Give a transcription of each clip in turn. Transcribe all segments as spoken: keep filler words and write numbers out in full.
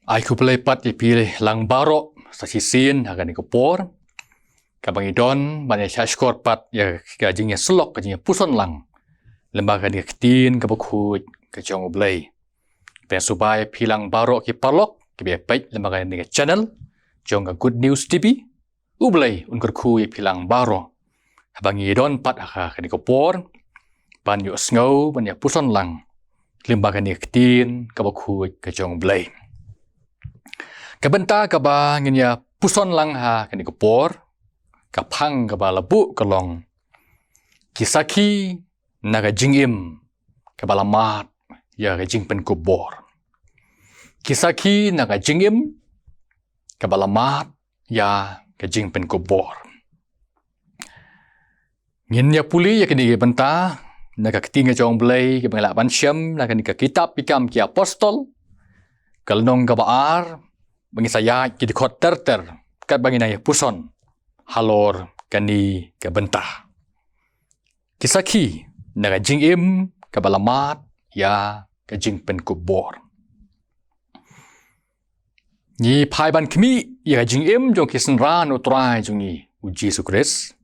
Ai khublei pat ïa phi lang baroh sa shisien ha kane ka por kaba ngi don ban ïa shah shkor pat ïa ka jingïasyllok, ka jingïapuson lang lyngba kane ka ktien kaba khuid ka jong U Blei. Pynsubai ïa phi lang baroh ki paralok kiba ïa peit lyngba kane ka channel jong ka Good News T V. U Blei un kyrkhu ïa phi lang baroh haba ngi don pat ha kane ka por ban ïohsngew, ban ïapuson lang lyngba kane ka ktien kaba khuid ka jong U Blei. Ka bynta kaba ngin ïapuson lang ha kane ka por, ka phang kaba la buh ka long: Ki sakhi na ka jingim kaba la mad ïa ka jingpynkup bor. Ki sakhi na ka jingim kaba la mad ïa ka jingpynkup bor. Ngin ïa pule ïa kane ka bynta na ka ktien ka jong U Blei kaba ngi lah ban shem na kane ka kitab Ki Kam ki Apostol, ka lynnong kaba ar, ba ngin sa ïaid ki dkhot ter ter katba ngin ïapuson halor kane ka bynta. Ki sakhi na ka jingim kaba la mad ïa ka jingpynkup bor. Ngi phai ban khmih ïa ka jingim jong ki synran U Trai jong ngi U Jisu Khrist.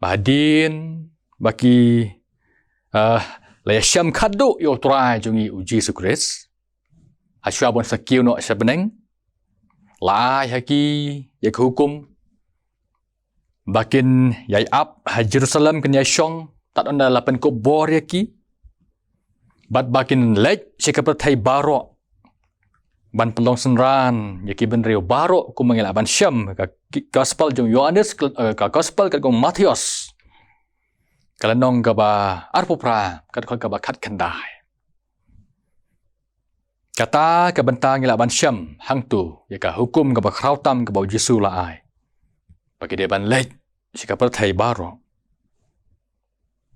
Ba hadien ba ki, eh, la ïashem khadduh ïa U Trai jong ngi U Jisu Khrist, ha shuwa ban sa kiew noh sha bneng, la ai ha ki ïa ka hukum ba kin ïai ap ha Jerusalem, kin ïai shong tad ynda la pynkup bor ïa ki, bad ba kin leit sha ki pyrthei baroh ban pynlong synran ïa ki bynriew baroh, kumba ngi lah ban shem ka ki-, gospel jong Ïoannis, eh, ka gospel ka jong Mathaios, ka lynnong kaba arphew phra, ka dkhot kaba khatkhyndai. Kata ka bynta ngi lah ban shem hangto ïa ka hukum kaba khraw tam kaba U Jisu la ai, ba ki dei ban leit sha ki pyrthei baroh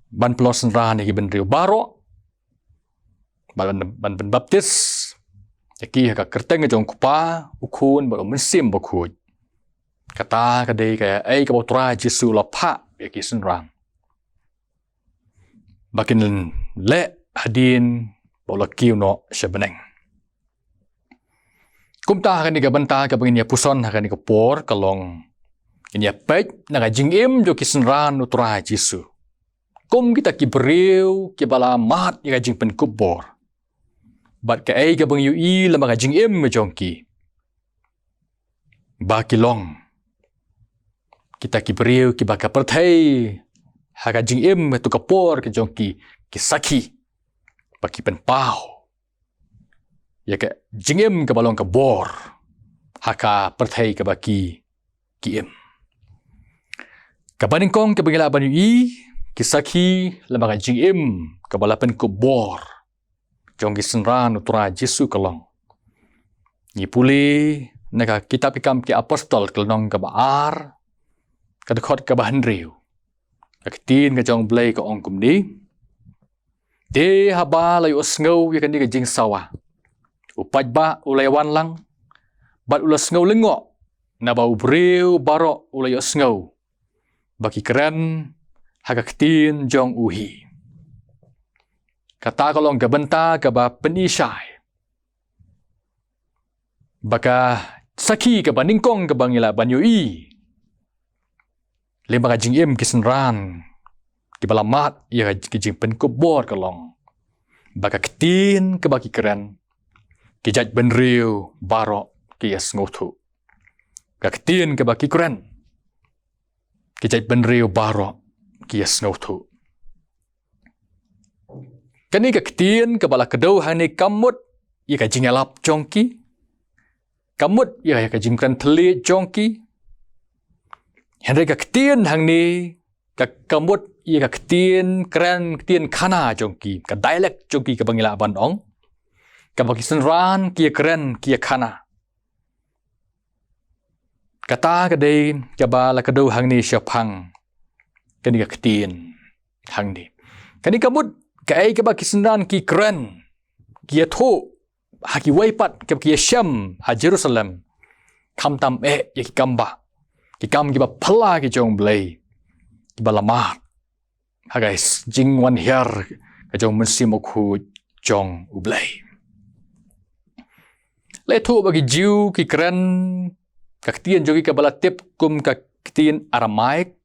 ban pynlong synran ïa ki bynriew baroh, ban, ban, ban pynbaptis ïa ki ha ka kyrteng ka jong U Kpa, U Khun bad U Mynsiem Bakhuid. Kata ka dei kaei kaba U Trai Jisu u la phah ïa ki synran ba kin leh hadien ba u la kiew noh sha bneng. Kumta ha kane ka bynta kaba ngin ïapuson ha kane ka por ka long, ngin ïa peit na ka jingim jong ki synran U Trai Jisu kum kita ki briew kiba la mad ïa ka jingpynkup bor, bad kaei kaba ngi ïohi lyngba ka jingim ka jong ki, ba ki long kita ki briew kiba ka pyrthei ha ka jingim, ha tu ka por ka jong ki, ki sakhi, ba ki pynpaw ïa ka jingim kaba long ka bor ha ka pyrthei kaba ki, ki im. Kaba nyngkong kaba ngi lah ban ïohi, ki sakhi lyngba ka jingim kaba la pynkup bor jong ki synran U Trai Jisu ka long, ngi pule na ka kitab Ki Kam ki Apostol, ka lynnong kaba ar, ka dkhot kaba hynriew. Ka ktien ka jong U Blei ka ong kumne: Te haba la ïohsngew ïa kane ka jingsawa, u paidbah u la ïawan lang, bad u la sngew lyngngoh, naba u briew baroh u la ïohsngew ba ki kren ha ka ktien jong u hi. Kata ka long ka bynta kaba pynishai ba ka sakhi kaba nyngkong kaba ngi lah ban ïohi lyngba ka jingim ki synran kiba la mad ïa ka, ki jingpynkup bor ka long ba ka ktien kaba ki kren, ki jaitbynriew baroh ki ïa sngewthuh. Ka ktien kaba ki kren, ki jaitbynriew baroh ki ïa sngewthuh. Kane ka ktien kaba la kdew hangne kam mut ïa ka jingïalap jong ki, kam mut ïa ka jingkren thylliej jong ki. Hynrei ka ktien hangne ka, kam mut ïa ka ktien kren, ktien khana jong ki, ka dialect jong ki kaba ngi lah ban ong, kaba ki synran ki ïa kren, ki ïa khana. Kata ka dei kaba la kdew hangne shaphang kane ka ktien hangne. Kane ka mut kaei kaba ki synran ki kren, ki ïathuh ha kiwei pat kiba ki ïashem ha Jerusalem, khamtam eh ïa ki kam bah, ki kam kiba phylla ki jong U Blei, kiba la mad ha ka jingwan hiar ka jong U Mynsiem Bakhuid jong U Blei. La ïathuh ba ki Jiw ki kren ka ktien jong ki kaba la tip kum ka ktien Aramaic.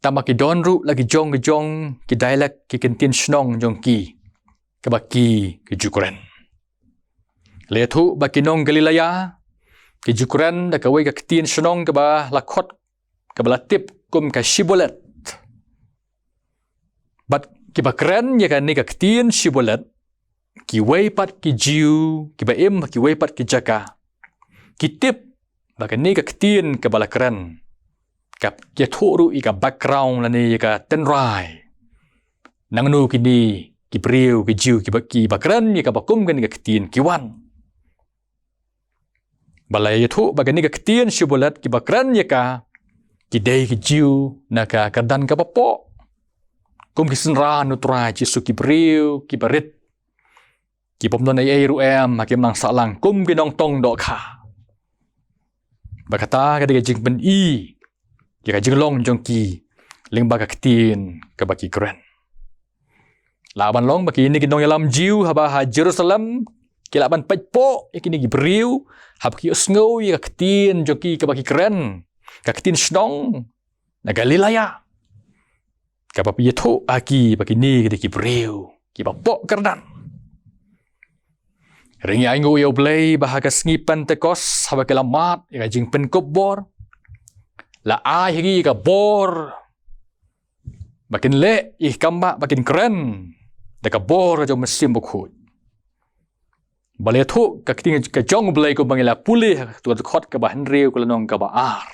Tangba ki don ruh la ki jong ki jong ki dialect, ki ktien shnong jong ki, kaba ki ki ju kren. La ïathuh ba ki nong Galilaya ki ju kren da kawei ka ktien shnong kaba la khot, kaba la tip kum ka Shibboleth. Bad kiba kren ïa kane ka ktien Shibboleth, kiwei pat ki Jiw kiba im ha kiwei pat ki jaka, ki tip ba kane ka ktien kaba la kren ka ïathuh ruh ïa ka background lane ïa ka tynrai nangno kine ki briew ki Jiw kiba, kiba kren ïa kaba kum kane ka ktien ki wan. Ba la ïathuh ba kane ka ktien Shibboleth kiba kren ïa ka, ki dei ki Jiw na ka kyrdan kaba poh, kum ki synran U Trai Jisu, ki briew kiba rit, ki bym don ei ei ruh em ha ki imlang sahlang, kum ki nongtong dohkha. Ba kata ka dei ka jingpyni ïa ka jinglong jong ki lyngba ka ktien kaba ki kren. Lah ban long ba kine ki nongïalam Jiw haba ha Jerusalem ki lah ban peit poh ïa kine ki briew haba ki ïohsngew ïa ka ktien jong ki kaba ki kren, ka ktien shnong na Galilaya, kaba ïathuh ha ki ba kine ki dei ki briew kiba poh kyrdan. Hynrei ngi ainguh ïa U Blei ba ha ka sngi Pentekost, haba ki la mad ïa ka jingpynkup bor, la ai ha ki ïa ka bor ba kin leh ïa ki kam ba kin kren da ka bor ka jong U Mynsiem Bakhuid. Ba la ïathuh ka ktien ka jong U Blei kumba ngi la pule ha ka dkhot kaba hynriew, ka lynnong kaba ar,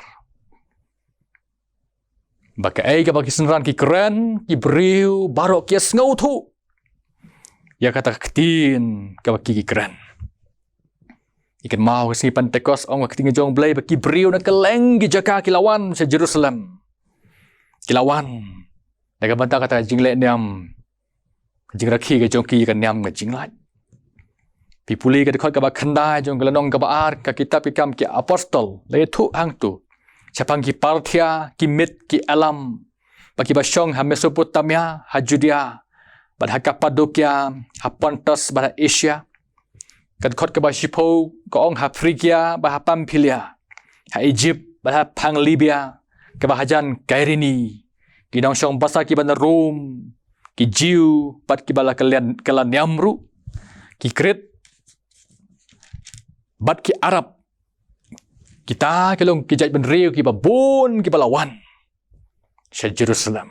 ba kaei kaba ki synran ki kren, ki briew baroh ki ïa sngewthuh ïa kata ka ktien kaba ki, ki kren. Ïa kynmaw ka sngi Pentekost, ong ka ktien ka jong U Blei ba ki briew na kylleng ki jaka ki la wan sha Jerusalem. Ki la wan na ka bynta kata ka jingleh niam, ka jingrakhe ka jong ki ïa ka niam ka jinglait. Phi pule ka dkhot kaba khyndai jong ka lynnong kaba ar ka kitab Ki Kam ki Apostol, la ïathuh hangto shaphang ki Parthia, ki Mid, ki Elam, ba kiba shong ha Mesopotamia, ha Judea, bad ha Kapadokia, ha Pontus bad ha Asia. Ka dkhot kaba shiphew ka ong ha Phrygia bad ha Pamphylia, ha Egypt bad ha phang Libya kaba hajan Kyrene, ki nongshong basa kiba na Rom, ki Jiw bad kiba la kylla, kylla niam ruh, ki Krit bad ki Arab. Kita ki long ki jaitbynriew kiba bun kiba la wan sha Jerusalem.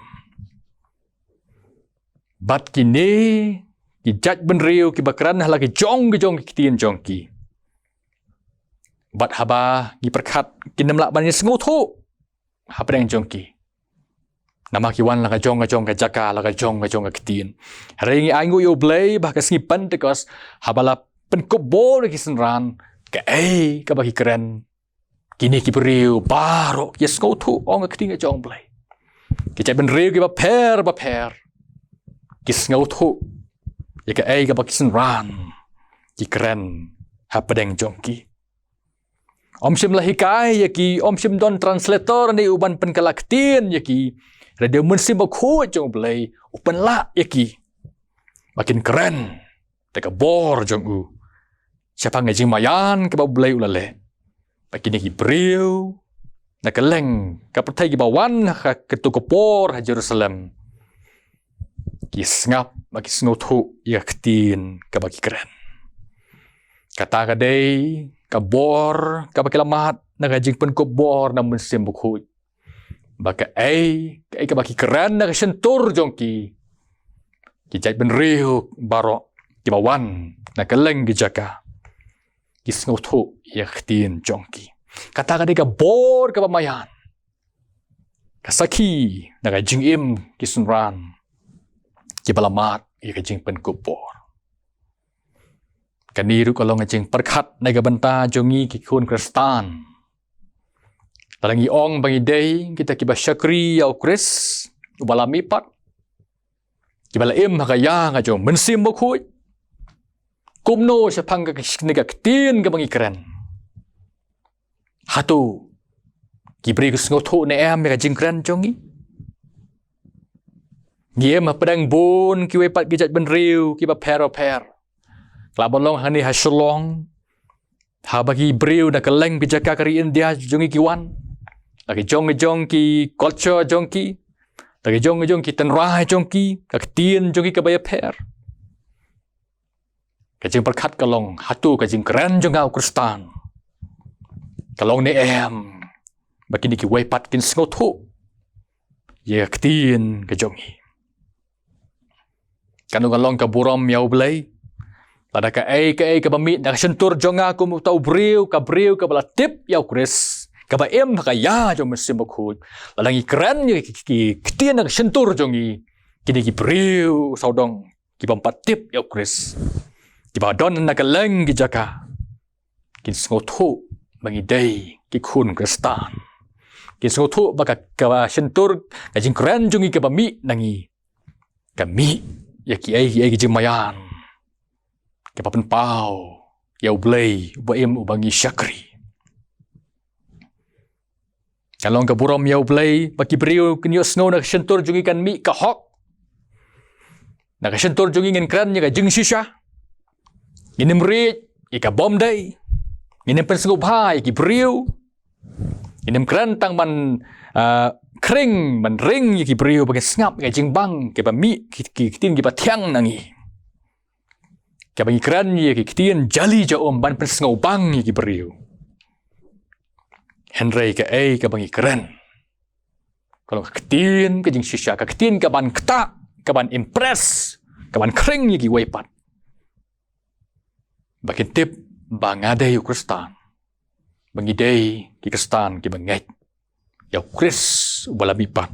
Bad kine ki jaitbynriew kiba kren ha la ki jong ki jong ki ktien jong ki, bad haba ngi pyrkhat, kin ym lah ban ïa sngewthuh hapdeng jong ki, namar ki wan la ka jong ka jong ka jaka, la ka jong ka jong ka ktien. Hynrei ngi ainguh ïa U Blei ba ha ka sngi Pentekost, haba la pynkup bor ïa ki synran, kaei kaba ki kren, kine ki briew baroh ki ïa sngewthuh, ong ka ktien ka jong U Blei. Ki jaitbynriew kiba pher bapher ki sngewthuh ïa kaei kaba ki synran ki kren hapdeng jong ki. Ym shym la hikai ïa ki, ym shym don translator ne u ban pynkylla ktien ïa ki. Hynrei dei U Mynsiem Bakhuid jong U Blei u pynlah ïa ki ba kin kren da ka bor jong u shaphang ka jingmaïan kaba U Blei u la leh, ba kine ki briew na kylleng ka pyrthei kiba wan ha kato ka por ha Jerusalem, ki sngap bad ki sngewthuh ïa ka ktien kaba ki kren. Kata ka dei ka bor kaba ki la mad na ka jingpynkup bor na U Mynsiem Bakhuid, ba kaei kaei kaba ki kren na ka shyntur jong ki, ki jaitbynriew baroh kiba wan na kylleng ki jaka ki sngewthuh ïa ka ktien jong ki. Kata ka dei ka bor kaba maïan, ka sakhi na ka jingim ki synran kiba la mad ïa ka jingpynkup bor. Kane ruh ka long ka jingpyrkhat na ka bynta jong ngi ki khun Khristan. Lada ngi ong ba ngi dei kita kiba shakri ïa U Khrist uba la mihpat, kiba la im ha ka ïa ka jong U Mynsiem Bakhuid, kumno shaphang ka, kane ka ktien kaba ngi kren? Hato ki briew ki sngewthuh ne em ïa ka jingkren jong ngi? Ngi im hapdeng bun kiwei pat ki jaitbynriew kiba pher bapher. Ka lah ban long hangne ha Shillong, Haba ki briew na kylleng ki jaka ka ri India jong ngi ki wan, da ki jong ki jong ki culture jong ki, da ki jong ki jong ki tynrai jong ki, ka ktien jong ki kaba ïapher. Ka jingpyrkhat ka long, hato ka jingkren jong nga u Khristan ka long ne em ba kine kiwei pat kin sngewthuh ïa ka ktien ka jong ngi? Kano ka long ka burom ïa U Blei lada kaei kaei kaba mih na ka shyntur jong nga kum uta u briew, ka briew kaba la tip ïa U Khrist, kaba im ha ka ïa jong U Mynsiem Bakhuid, lada ngi kren ïa ki, ki, ki ktien na ka shyntur jong ngi, kine ki briew sawdong kiba ym pat tip ïa U Khrist, kiba don na kylleng ki jaka, kin sngewthuh ba ngi dei ki khun Khristan. Kin sngewthuh ba ka, ka shyntur, ka jingkren jong ngi kaba mih na ngi, ka mih ïa kiei kiei ki jingmaïan kiba pynpaw ïa U Blei uba im uba ngi shakri. Ka long ka burom ïa U Blei ba ki briew kin ïohsngew na ka shyntur jong ngi kan mih ka hok. Na ka shyntur jong ngi ngin kren ïa ka jingshisha. Ngin ym riej ïa ka bym dei. Ngin ym pynsngewbha ïa ki briew. Ngin ym kren tang ban, ah, khring, ban ring ïa ki briew ba kin sngap ïa ka jingbang kaba mih, ki, ki ktien kiba thiang na ngi. Kaba ngi kren ïa ki ktien jali jaum ban pynsngewbang ïa ki briew. Hynrei kaei kaba ngi kren ka long ka ktien ka jingshisha, ka ktien kaban ktah, kaban impress, kaban khring ïa kiwei pat ba kin tip ba nga dei u Khristan, ba ngi dei ki Khristan kiba ngeit ïa U Khrist uba la mihpat.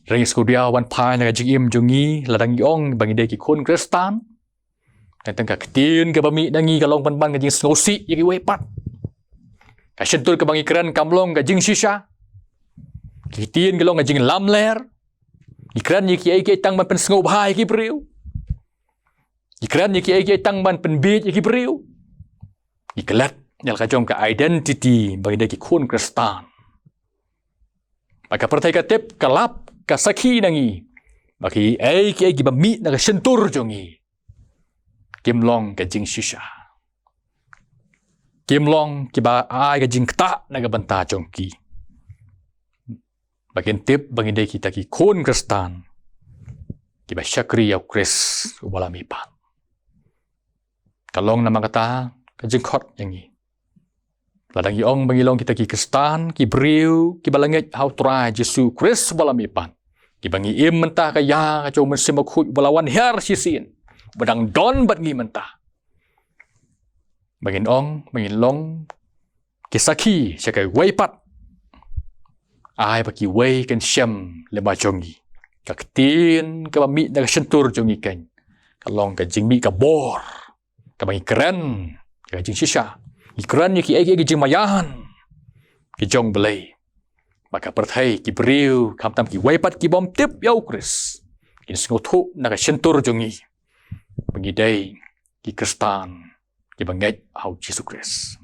Hynrei ngi sngewdiaw ban phai na ka jingim jong ngi, lada ngi ong ba ngi dei ki khun Khristan, tang ka ktien kaba mih na ngi ka long pynban ka jingsngewsih ïa kiwei pat. Ka shyntur kaba ngi kren kam long ka jingshisha. Ki ktien ka long ka jinglamler. Ngi kren ïa kiei kiei tang ban pynsngewbha ïa ki briew. Ngi kren ïa kiei kiei tang ban pynbieit ïa ki briew. Ngi klet ïa la ka jong ka identity ba ngi dei ki khun Khristan. Ba ka pyrthei ka tip, ka lap, ka sakhi na ngi ba kiei kiei kiba mih na ka shyntur jong ngi kim long ka jingshisha. Kim long kiba ai ka jingktah na ka bynta jong ki. Ba kin tip ba ngi dei kita ki khun Khristan kiba shakri ïa U Khrist uba la mihpat. Ka long namar kata ka jingkhot ïa ngi. Lada ngi ong ba ngi long kita ki Khristan, ki briew kiba la ngeit ha U Trai Jisu Khrist uba la mihpat, kiba ngi im mynta ha ka ïa ka jong U Mynsiem Bakhuid uba la wan hiar shisien, uba dang don bad ngi mynta, ba ngin ong, ba ngin long ki sakhi sha kiwei pat. Ai ba kiwei kin shem lyngba jong ngi. Ka ktien kaba mih na ka shyntur jong ngi keiñ ka long ka jingmih ka bor kaba ngi kren ïa ka jingshisha, ngi kren ïa kiei kiei ki jingmaïan ki jong U Blei, ba ka pyrthei, ki briew, khamtam kiwei pat ki bym tip ïa U Khrist, kin sngewthuh na ka shyntur jong ngi ba ngi dei ki Khristan kiba ngeit ha U Jisu Khrist.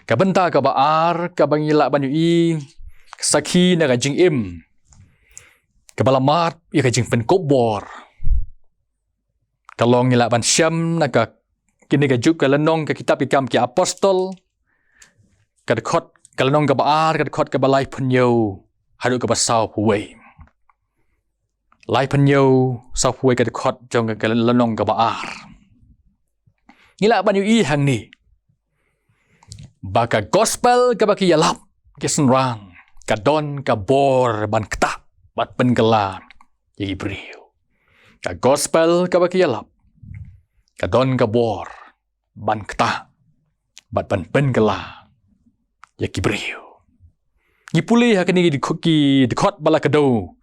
Ka bynta kaba ar kaba ngi lah ban ïohi sakhi na ka jingim kaba la mad ïa ka jingpynkup bor ka long, ngi lah ban shem na ka, kine ka juk ka lynnong ka kitab Ki Kam ki Apostol, ka dkhot, ka lynnong kaba ar, ka dkhot kaba laiphew hynñiew haduh kaba sawphew wei. Laiphew hynñiew, sawphew wei ka dkhot jong ka lynnong kaba ar. Ngi lah ban ïohi hangne ba ka gospel kaba ki ïalap ki synran ka don ka bor ban ktah bad pynkylla ïa ki briew. Ka gospel kaba ki ïalap ka don ka bor ban ktah bad ban pynkylla ïa ki briew. Ngi pule ha kine ki dkhot, ki dkhot ba la kdew,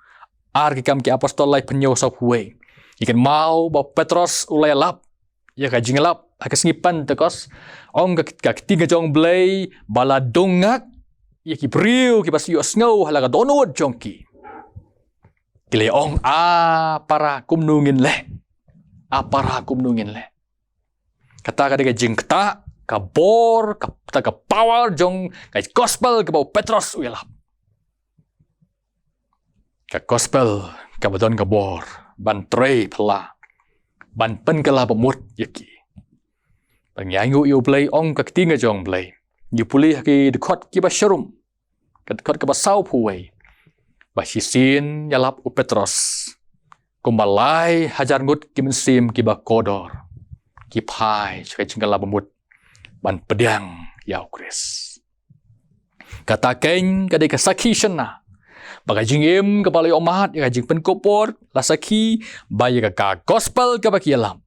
Ar Ki Kam ki Apostol laiphew hynñiew, sawphew wei. Ngi kynmaw ba u Petros u la ïalap ïa ka jingïalap ha ka sngi Pentekost. Ong ka, ka ktien ka jong U Blei ba la dung ngak ïa ki briew kiba shu ïohsngew ha la ka dohnud jong ki. Ki la ong, "A para, kumno ngin leh? A para, kumno ngin leh?" Kata ka dei ka jingktah, ka bor, kata ka power jong ka gospel kaba u Petros u ïalap. Ka gospel kaba don ka bor ban trei phylla, ban pynkylla bamut ïa ki. Ba ngi ainguh ïa U Blei, ong ka ktien ka jong U Blei. Ngi pule ha ki dkhot kiba sharum. Ka dkhot kaba saw phew wei. Ba shisien ïalap u Petros. Kumba lai hajar ngut ki mynsiem kiba kordor. Ki phai sha ka jingkylla bamut. Ban pdiang ïa U Khrist. Kata kein ka dei ka sakhi shynna. Ba ka jingim kaba la ïoh mad ïa ka jingpynkup bor la sakhi ba ïa ka, ka gospel kaba ki ïalap.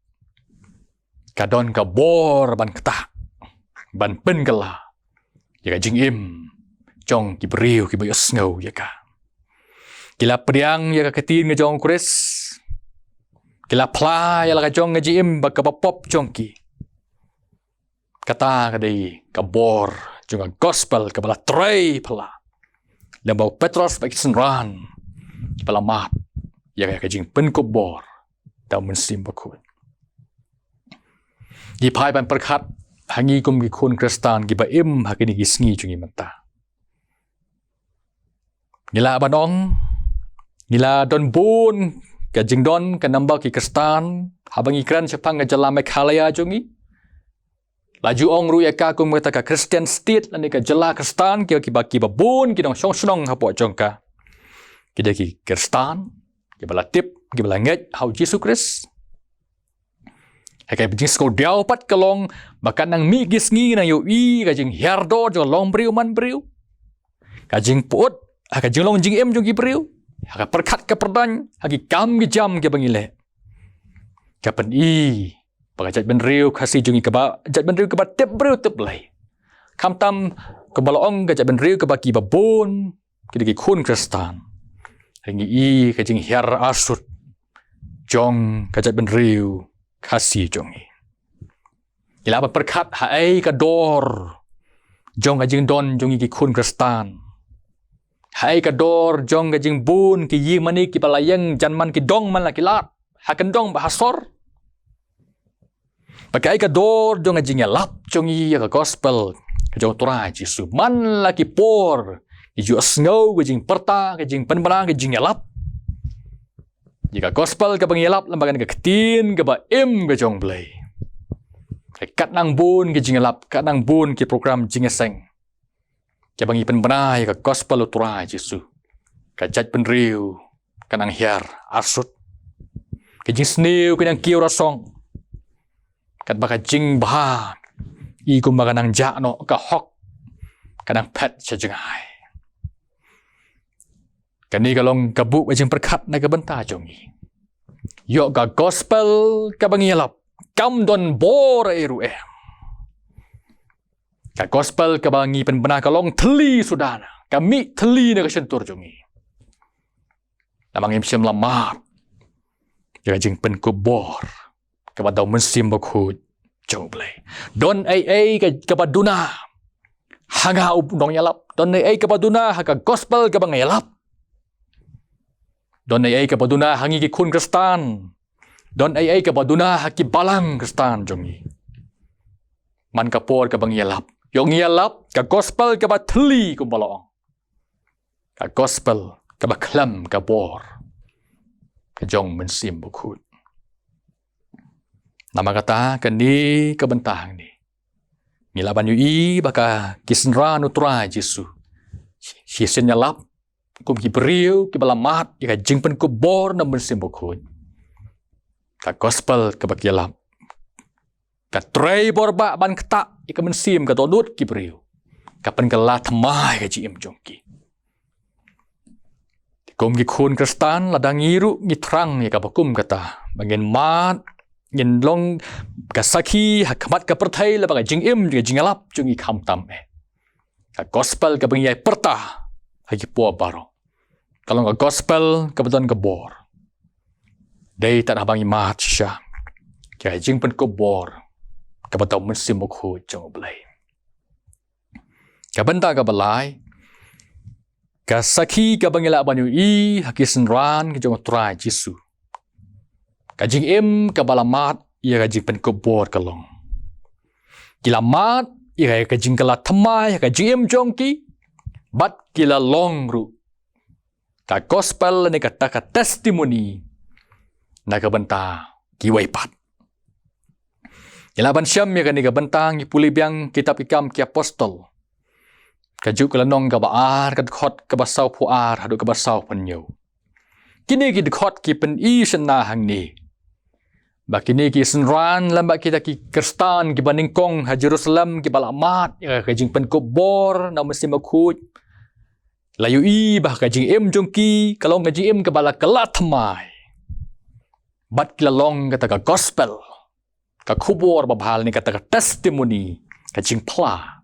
Ka don ka bor ban ktah. Ban pynkylla. Ïa ka jingim. Jong ki briew kiba ïohsngew ïa ka. Ki la pdiang ïa ka ktien ka jong U Khrist. Ki la phla ïa la ka jong ka jingim ba kaba pop jong ki. Kata ka dei ka bor jong ka gospel kaba la trei phylla. Lem bad u Petros bad ki synran kiba la mad ïa ka jingpynkup bor da U Mynsiem Bakhuid. Ngi phai ban pyrkhat ha ngi kum ki khun Khristan kiba im ha kine ki sngi jong ngi mynta. Ngi lah ban ong, ngi la don bun ka jingdon ka number ki Khristan haba ngi kren shaphang ka jylla Meghalaya jong ngi. La ju ong ruh ïa ka kum kata ka Christian state lane ka jylla Khristan, kiba, kiba, kiba bun ki nongshong shnong hapoh jong ka. Ki dei ki Khristan kiba la tip, kiba la ngeit ha U Jisu Khrist. Ha ka jingsngewdiaw pat ka long ba katba nang mih ki sngi nang ïohi ka jinghiar dor jong long briew man briew. Ka jingpyut ha ka jinglong jingim jong ki briew. Ha ka pyrkhat ka pyrdaiñ, ha ki kam ki jam kiba ngi leh. Ka pyni ba ka jaitbynriew Khasi jong ngi kaba jaitbynriew kaba tip briew tip Blei. Khamtam kumba la ong ka jaitbynriew kaba kiba bun ki dei ki khun Khristan. Ngi i ka jinghiar arsut jong ka jaitbynriew Khasi jong ngi. Ngi lah ban pyrkhat haei ka dor jong ka jingdon jong ngi ki khun Khristan. Haei ka dor jong ka jingbun ki ïing mane kiba la ïeng jan man ki dong man la ki lad. Ha kyndong bad ha sor. Bad kaei ka dor jong ka jingïalap jong ngi ïa ka gospel ka jong U Trai Jisu. Man la ki por, ki ju sngew ka jingpyrta, ka jingpynbna, ka jingïalap ïa ka gospel kaba ngi ïalap lem bad ka ktien kaba im ka jong U Blei. Katba nang bun ki jingïalap, katba nang bun ki program jingïaseng. Katba ngi pynbna ïa ka gospel U Trai Jisu, ka jaitbynriew ka nang hiar arsut. Ka jingsniew ka nang kiew rasong. Katba ka jingbha i kumba ka nang jah noh, ka hok ka nang phet sha jngai. Kane ka long ka buh ka jingpyrkhat na ka bynta jong ngi. Ïoh ka gospel kaba ngi ïalap kam don bor ei ruh em. Ka gospel kaba ngi pynbna ka long thylli suda na, ka mih thylli na ka shyntur jong ngi. Namar ngim shym la mad ïa ka jingpynkup bor kaba da U Mynsiem Bakhuid jong U Blei. Don ei ei ka, kaba duna ha nga u nongïalap. Don ei ei kaba duna ha ka gospel kaba nga ïalap. Don ei ei kaba duna ha ngi ki khun Khristan. Don ei ei kaba duna ha ki balang Khristan jong ngi. Man ka por kaba ngi ïalap, ïoh ngi ïalap ka gospel kaba thylli kumba la ong. Ka gospel kaba khlem ka bor ka jong U Mynsiem Bakhuid. Namar kata kane ka bynta hangne ngi lah ban ïohi ba ka ki synran U Trai Jisu shisien ïalap kum ki briew kiba la mad ïa ka jingpynkup bor na U Mynsiem Bakhuid. Ka gospel kaba ki ïalap ka trei bor bha ban ktah ïa ka mynsiem ka dohnud ki briew. Ka pynkylla thymmai ka jingim jong ki. Kum ki khun Khristan lada ngi ruh ngi thrang ïa kaba kum kata ba ngin mad, ngin long ka sakhi ha khmat ka pyrthei lem bad ka jingim, ka jingïalap jong ngi khamtam eh. Ka gospel kaba ngi ïai pyrta ha ki por baroh ka long ka gospel kaba don ka bor. Dei tang haba ngi mad shisha ïa ka jingpynkup bor kaba da U Mynsiem Bakhuid jong U Blei. Ka bynta kaba lai, ka sakhi kaba ngi lah ban ïohi ha ki synran ka jong U Trai Jisu. Ka jingim kaba la mad ïa ka jingpynkup bor ka long, ki la mad ïa ka jingkylla thymmai ha ka jingim jong ki bad ki la long ruh ka gospel lane kata ka testimony na ka bynta kiwei pat. Ngi lah ban shem ïa kane ka bynta, ngi pule biang kitab Ki Kam ki Apostol, ka juh ka lynnong kaba ar, ka dkhot kaba sawphew ar haduh kaba sawphew hynñiew. Kine ki dkhot ki pyni shynna hangne ba kine ki synran lem bad kita ki Khristan kiba nyngkong ha Jerusalem kiba la mad ïa ka jingpynkup bor na u Mynsiem Bakhuid, la ïohi ba ka jingim jong ki ka long ka jingim kaba la kylla thymmai. Bad ki la long kata ka gospel, ka khubor babha lane kata ka testimony, ka jingphla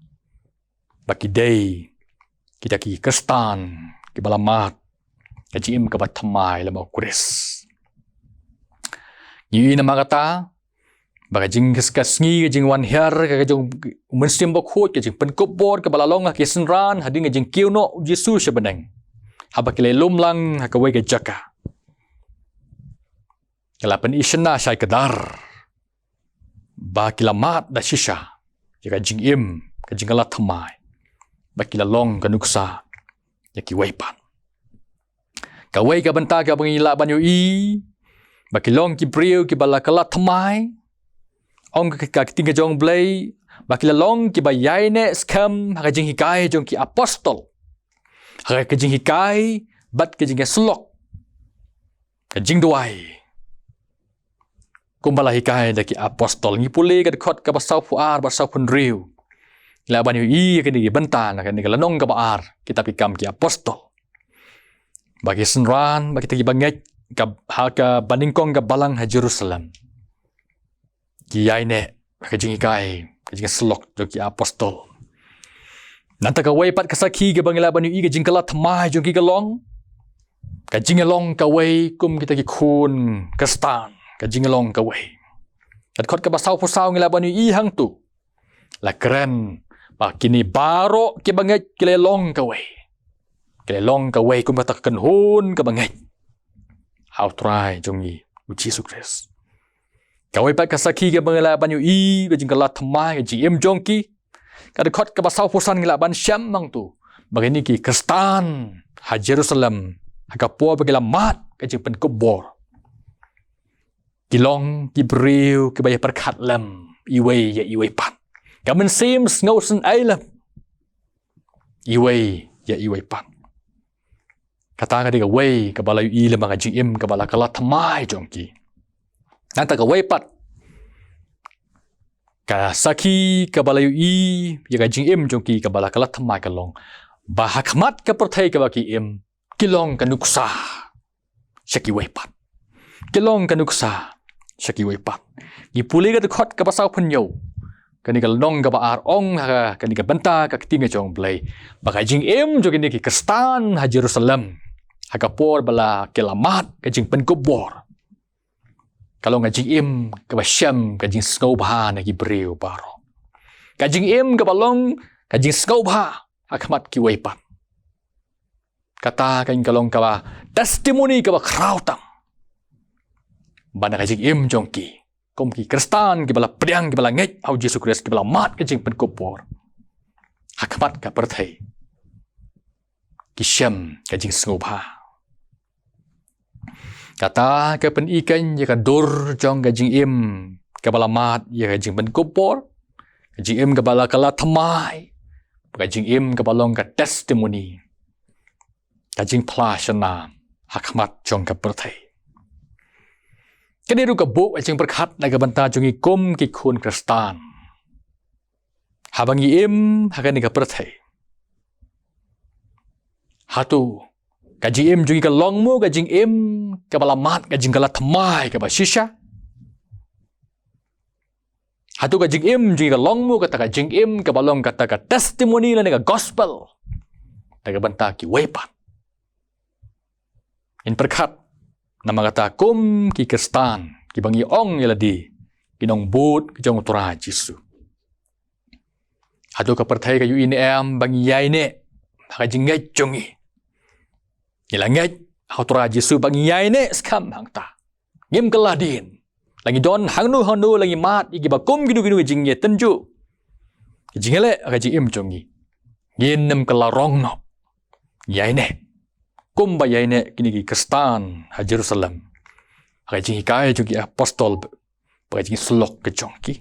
ba ki dei kita ki Khristan kiba la mad ka jingim kaba thymmai lem bad U Khrist. Ngi ïohi namar kata ba ka jing, ka sngi ka jingwan hiar ka, ka jong u Mynsiem Bakhuid, ka jingpynkup bor kaba la long ha ki synran hadien ka jingkiew noh U Jisu sha bneng, haba ki la ïalum lang ha kawei ka jaka, ka la pyni shynna shai kdar ba ki la mad da shisha ïa ka jingim, ka jingkylla thymmai, ba ki la long ka nuksa ïa kiwei pat. Kawei ka bynta kaba ngi lah ban ïohi ba ki long ki briew kiba la kylla thymmai, ong ka, ka ktien ka jong U Blei, ba ki la long kiba ïaineh skhem ha ka jinghikai jong ki apostol, ha ka jinghikai bad ka jingïasyllok, ka jingduwai, kumba la hikai da ki apostol. Ngi pule ka dkhot kaba sawphew ar bad sawphew hynriew, ngi lah ban ïohi ïa kine ki bynta na kane ka lynnong kaba ar kitab Ki Kam ki Apostol, ba ki synran, ba kita kiba ngeit ka, ha kaba nyngkong ka balang ha Jerusalem, ki ïaineh ka jinghikai, ka jingïasyllok jong ki apostol. Nangta kawei pat ka sakhi kaba ngi lah ban ïohi ka jingkylla thymmai jong ki ka long ka jingïalong kawei kum kita ki khun Khristan, ka jingïalong kawei. Ka dkhot kaba sawphew saw ngi lah ban ïohi hangto, la kren ba kine baroh kiba ngeit ki la long kawei, ki la long kawei kum kata ka kynhun kaba ngeit ha U Trai jong ngi U Jisu Khrist. Kawei pat ka sakhi kaba ngi lah ban ïohi ka jingkylla thymmai ka jingim jong ki, ka dkhot kaba sawphew san ngi lah ban shem hangto ba kine ki Khristan ha Jerusalem, ha ka por ba ki la mad ka jingpynkup bor, ki long ki briew kiba ïapyrkhat lem iwei ïa iwei pat. Ka mynsiem sngewsynei lem iwei ïa iwei pat. Kata ka dei kawei kaba la ïohi lem ha ka jingim kaba la kylla thymmai jong ki. Nangta kawei pat ka sakhi kaba la ïohi ïa ka jingim jong ki kaba la kylla thymmai ka long ba ha khmat ka pyrthei kaba ki im, ki long ka nuksa sha kiwei pat. Ki long ka nuksa sha kiwei pat. Ngi pule ka dkhot kaba sawphew hynñiew, kane ka lynnong kaba ar, ong ha kane ka bynta ka ktien ka jong U Blei ba ka jingim jong kine ki Khristan ha Jerusalem, ha ka por ba la ki la mad ka jingpynkup bor, ka long ka jingim kaba shem ka jingsngewbha na ki briew baroh. Ka jingim kaba long ka jingsngewbha ha khmat kiwei pat. Kata kan ka long kaba testimony kaba khraw tam ba na ka jingim jong ki kum ki Khristan kiba la pdiang, kiba la ngeit ha U Jisu Khrist, kiba la mad ka jingpynkup bor, ha khmat ka pyrthei ki shem ka jingsngewbha. Kata ka pyni kein ïa ka dur jong ka jingim kaba la mad ïa ka jingpynkup bor, ka jingim kaba la kylla thymmai, ka jingim kaba long ka testimony, ka jingphla shynna ha khmat jong ka pyrthei. Kane ruh ka buh ka jingpyrkhat na ka bynta jong ngi kum ki khun Khristan. Haba ngi im ha kane ka pyrthei, hato ka jingim jong ngi ka long mo ka jingim kaba la mad ka jingkylla thymmai kaba shisha? Hato ka jingim jong ngi ka long mo kata ka jingim kaba long kata ka testimony lane ka gospel na ka bynta kiwei pat? Ngin pyrkhat namar kata kum ki Khristan kiba ngi ong ïa lade ki nongbud ka jong U Trai Jisu. Hato ka pyrthei ka ïohi ne em ba ngi ïaineh ha ka jingngeit jong ngi? Ngi la ngeit ha U Trai Jisu ba ngi ïaineh skhem hangta. Ngim kylla dien. La ngi don hangno hangno, la ngi mad ïa kiba kum kino kino ki jingïatynjuh, ki jingïaleh ha ka jingim jong ngi, ngin ym kylla rong noh. Ngi ïaineh kumba ïaineh kine ki Khristan ha Jerusalem ha ka jinghikai jong ki apostol bad ka jingïasyllok ka jong ki.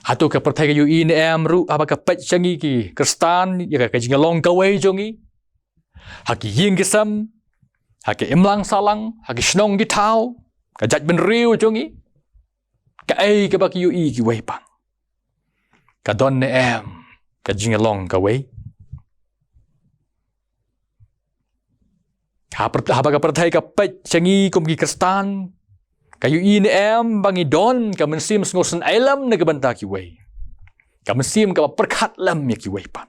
Hato ka pyrthei ka ïohi ne em ruh haba ka peit sha ngi ki Khristan ïa ka, ka jinglong kawei jong ngi ha ki ïing ki sem, ha ki imlang sahlang, ha ki shnong ki thaw, ka jaitbynriew jong ngi? Kaei kaba ki ïohi kiwei pat? Ka don ne em ka jinglong kawei? Ha pyrth-, haba ka pyrthei ka peit sha ngi kum ki Khristan, ka ïohi ne em ba ngi don ka mynsiem sngewsynei lem na ka bynta kiwei, ka mynsiem kaba pyrkhat lem ïa kiwei pat?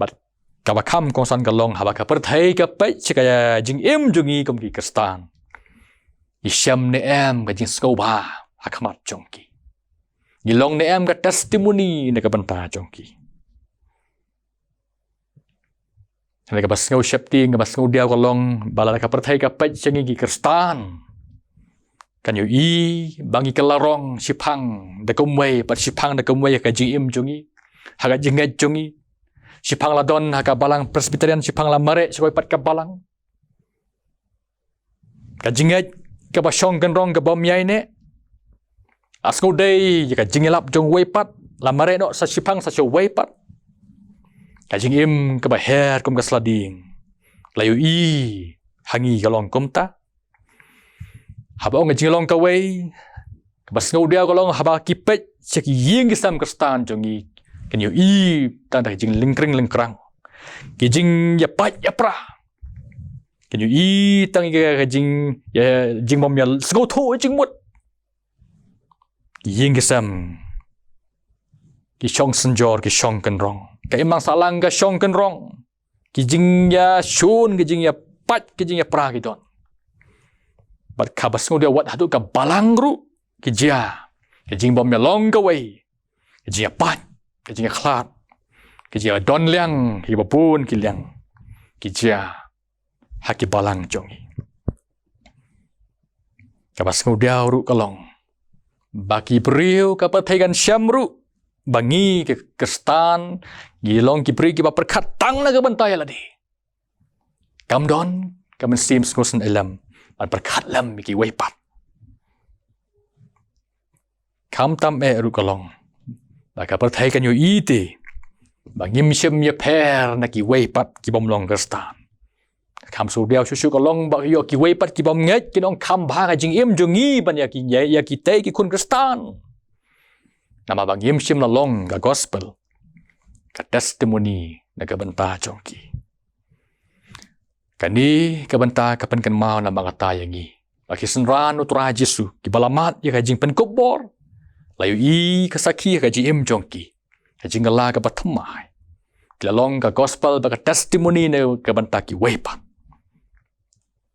Bad kaba kham kongsan ka long, haba ka pyrthei ka peit sha ka jingim jong ngi kum ki Khristan, ngi shem ne em ka jingsngewbha ha khmat jong ki? Ngi long ne em ka testimony na ka bynta jong ki? Hynrei kaba sngew sheptieng, kaba sngewdiaw ka long ba lada ka pyrthei ka peit sha ngi ki Khristan, kan ïohi ba ngi kylla rong, shiphang da kumwei, bad shiphang da kumwei ha ka jingim jong ngi, ha ka jingngeit jong ngi. Shiphang la don ha ka balang Presbyterian, shiphang la mareh sha kawei pat ka balang. Ka jingngeit kaba shong kynrong, kaba ym ïaineh. La sngewdei ïa ka jingïalap jong uwei pat, la mareh noh sa shiphang sa sha uwei pat. Ka jingim kaba her kum ka sla dieng, la ïohi ha ngi ka long kumta? Haba ong ka jinglong kawei, kaba sngewdiaw ka long haba ki peit sha ki ïing ki sem Khristan jong ngi, kin ïohi tang da ka jinglyngkring lyngkrang, ki jingïapait ïapra, kin ïohi tang ïa ka jing, ïa jingbym ïa sngewthuh jingmut. Ki ïing ki sem ki shong synjor, ki shong kynrong, ka imlang sahlang ka shong kynrong, ki jingïashun, ki jingïapait, ki jingïapra ki don. Bad kaba sngewdiaw, wat haduh ka balang ruh ki jia ka jingbym ïalong kawei, ka jingïapait, ka jingïakhlad, ka jingïadon liang, kiba bun ki liang ki jia ha ki balang jong ngi. Kaba sngewdiaw ruh ka long ba ki briew, ka pyrthei kan shem ruh ba ngi ki Khristan ngi long ki briew kiba pyrkhat tang na ka bynta ïa lade. Kam don ka mynsiem sngewsynei lem ban pyrkhat lem ïa kiwei pat. Khamtam eh ruh ka long ba ka pyrthei kan ïohi te ba ngim shym ïapher na kiwei pat ki bym long Khristan. Kham sngewdiaw shuh shuh ka long ba ïoh kiwei pat ki bym ngeit kin ong kham bha ka jingim jong ngi ban ïa ki, ïa, ïa kitei ki khun Khristan, namar ba ngim shym la long ka gospel, ka testimony na ka bynta jong ki. Kane ka bynta ka pynkynmaw namar kata ïa ngi, ba ki synran U Trai Jisu kiba la mad ïa ka jingpynkup bor, la ïohi ka sakhi ha ka jingim jong ki, ka jingkylla kaba thymmai. Ki la long ka gospel bad ka testimony na ka bynta kiwei pat.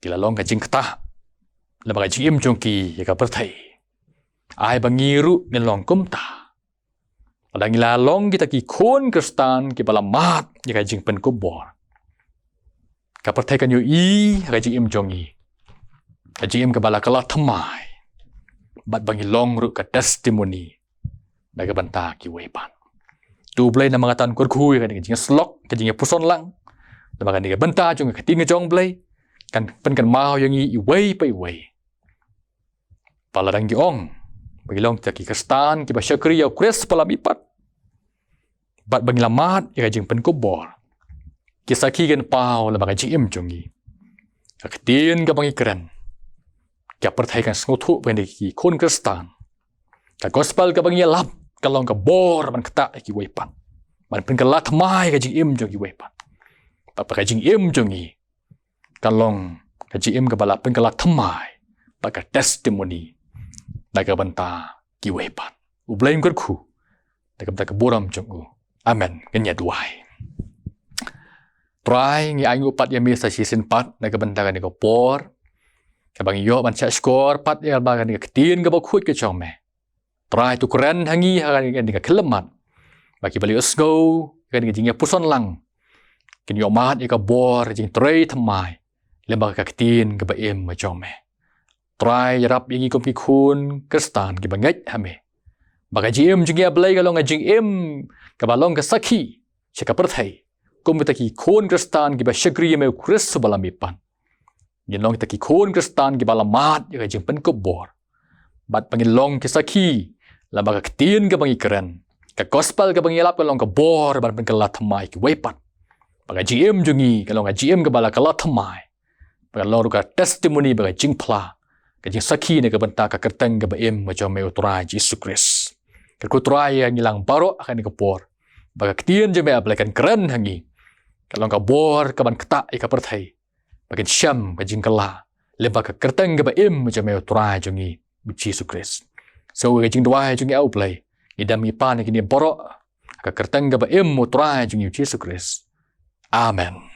Ki la long ka jingktah namar ka jingim jong ki ïa ka pyrthei. Ai ba ngi ruh ngin long kumta. Lada ngi la long kita ki khun Khristan kiba la mad ïa ka jingpynkup bor, ka pyrthei kan ïohi ha ka jingim jong ngi ka jingim kaba la kylla thymmai, bad ba ngi long ruh ka testimony na ka bynta kiwei pat. To U Blei namar kata un kyrkhu ïa kane ka jingïasyllok, ka jingïapuson lang, namar kane ka bynta jong ka ktien ka jong U Blei kan pynkynmaw ïa ngi iwei pa iwei ba lada ngi ong ba ngi long kita ki Khristan kiba shakri ïa U Khrist ba la mihpat, bad ba ngi la mad ïa ka jingpynkup bor, ki sakhi kin paw lyngba ka jingim jong ngi. Ka ktien kaba ngi kren, ka pyrthei kan sngewthuh ba ngi ki khun Khristan. Ka gospel kaba ngi ïalap ka long ka bor ban ktah ïa kiwei pat, ban pynkylla thymmai ka jingim jong kiwei pat. Bad ba ka jingim jong ngi kan long ka jingim kaba la pynkylla thymmai bad ka testimony na ka bynta kiwei pat. U Blei un kyrkhu da ka bynta ka burom jong u. Amen. Ngin ïa duwai. Trai, ngi ainguh pat ïa me sa shisien pat na ka bynta kane ka por kaba ngi ïoh ban shahshkor pat ïa kaba kane ka ktien kaba khuid ka jong me. Trai, to kren ha ngi ha kane ka khyllipmat, ba kiba la ïohsngew ïa kane ka jingïapuson lang kin ïoh mad ïa ka bor, ka jingtrei thymmai lyngba ka ktien kaba im ka jong me. Trai, ïarap ïa ngi kum ki khun Khristan kiba ngeit ha me, ba ka jingim jong ngi, A Blei, ka long ka jingim kaba long ka sakhi sha ka pyrthei kum kita ki khun Khristan kiba shakri ïa me, U Khrist uba la mihpat. Ngin long kita ki khun Khristan kiba la mad ïa ka jingpynkup bor, bad ba ngin long ki sakhi, lada ka ktien kaba ngi kren, ka gospel kaba ngi lap ka long ka bor ban pynkylla thymmai kiwei pat. Ba ka jingim jong ngi ka long ka jingim kaba la kylla thymmai, ba ka long ruh ka testimony, ba ka jingphla, ka jingsakhi na ka bynta ka kyrteng kaba im ka jong me U Trai Jisu Khrist. Ka Trai, ïa ngi lang baroh ha kane ka por, ba ka ktien jong me ba la kren ha ngi, ka long ka bor kaban ktah ïa ka pyrthei, ba kin shem ka jingkylla lyngba ka kyrteng kaba im ka jong me U Trai jong ngi U Jisu Khrist. So ka jingduwai jong ngi, A U Blei, ngi dem ngi pan ïa kine baroh ha ka kyrteng kaba im U Trai jong ngi U Jisu Khrist. Amen.